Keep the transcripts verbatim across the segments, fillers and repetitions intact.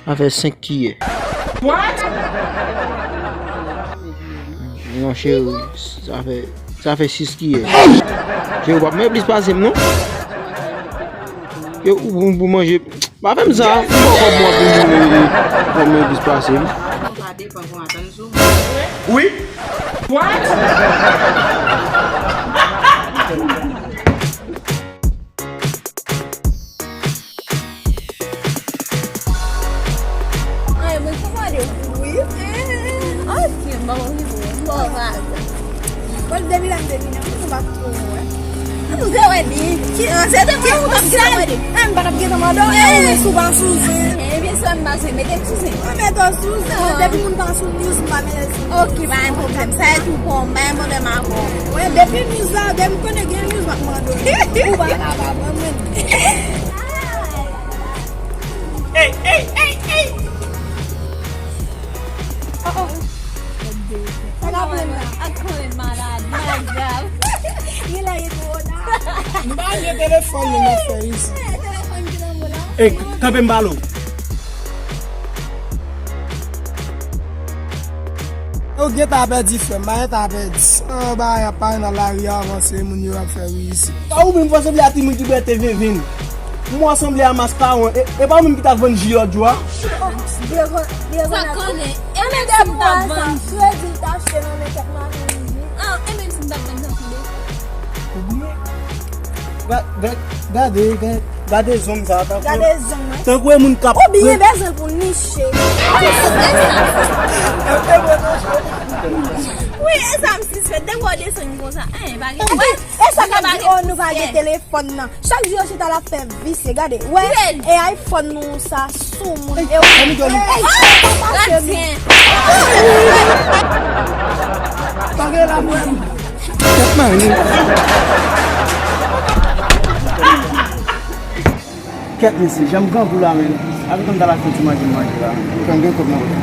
Sa fè senk kiyè. What? Non, cheri, sa fè, sa fè sis kiyè. Cheri, w p ap manje plis pase m, non? Yo, ou, ou, ou manje. Pa fè m sa. M poko mwen pou mwen, pou mwen plis pase m. Sa depann kòman tann sou. Wi. What? Ay, mwen konprann wi. Eh, ok, bon, wi, bon, bon, va. Bon, depi la m te vini an, mwen pa twò wè. An nou te wè li. Ki, an, se te mwen ou t ap gentan mande. Eh, m pa t ap gentan mande w, eh, si w pa sou zen. Ebyen, sè m pa sou zen, mete m sou zen. Mwen mete w sou zen. Depi moun pa sou news, m pa mete l sou zen. Ok, pa gen pwoblèm. Sa e tou bon, pa gen pwoblèm avè w. Wè, depi news la, depi m konnen gen news, m ap mande w. Ou pa ka pa ban mwen. Ey, ey, ey, ey! Oh, oh. Sa ka pran la. Ak pran malad, malad grav. Li la, li twò ta. M pa gen telefòn, men m ap fè isi. Eh, telefòn ki nan men w la. Ey, kanpe m pale w. Ou gentan pèdi, frè m, pa gentan pèdi. An, bagay ap pale nan lari a, avanse, moun yo ap fè wi isi. Sa ou menm fò sanble a timoun ki bwè te venvenn. M wè w sanble a maskawon. E, e pa ou menm ki t al vann ji lòt jou a? Sa konnen. E menm si m t ap vann ji. Kredi l t achte nan men kèk maten midi. Ah, e menm si m t ap vann jan file. Ou bliye? Ga-, ga-, gade, gade, gade zong sa, tankou, gade zong, wi. Tankou e moun k ap. Ou byen bezwen l pou niche. Wi, e sa m sispèk. Depi w desann konsa, en, pa gen. E sa k ap di, oh, nou pa gen telefòn nan. Chak jou yo chita l ap fè visye, gade. Wè, e iPhone nou sa sou moun. E w. Ey, papa, se nou. Pa gen la, mwen. Kèt mari. Kèt mesye, jan m grangou la menm. Avèk m ta la fè ti manje m manje la. Mwen gen kòb nan wòch.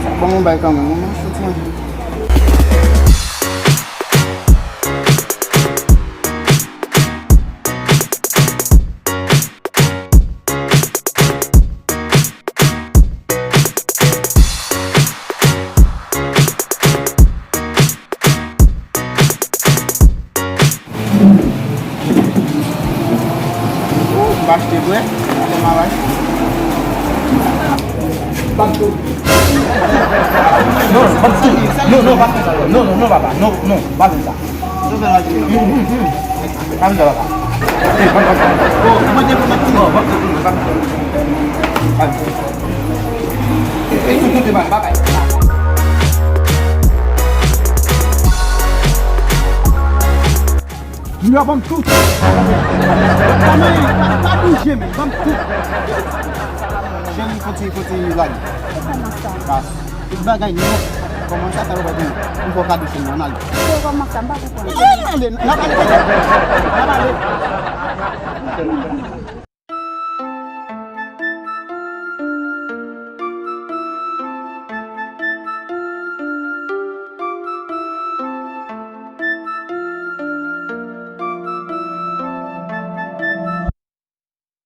Sa ban mwen bay kanmenm, mwen fè ti manje. M pa achte vre. Kòman va? Bato. Non, non, pa fè sa. Non, non, non, papa. Non, non, non, papa. Non, non, pa fè sa. Sa fè la di. Hum, hum, hum. Pa fè sa, papa. Eh, ban, ban, ban. Bon, mwen te pou mwen ti. Bon, ban, ban, ban, ban. Ban. Eh, eh, tout, tout, ban, ban, ban. Junior, ban m tout. Pa, pa, pa bouje, men ban m tout. Cheri, fò ti, fò ti lage. Kòman sa? Tout bagay nèt. Kòman sa, talè w pa di m fè w kado chen nan, ann ale. Se kòman sa, m pa konprann. Ann ale, n ap ale, n ap ale.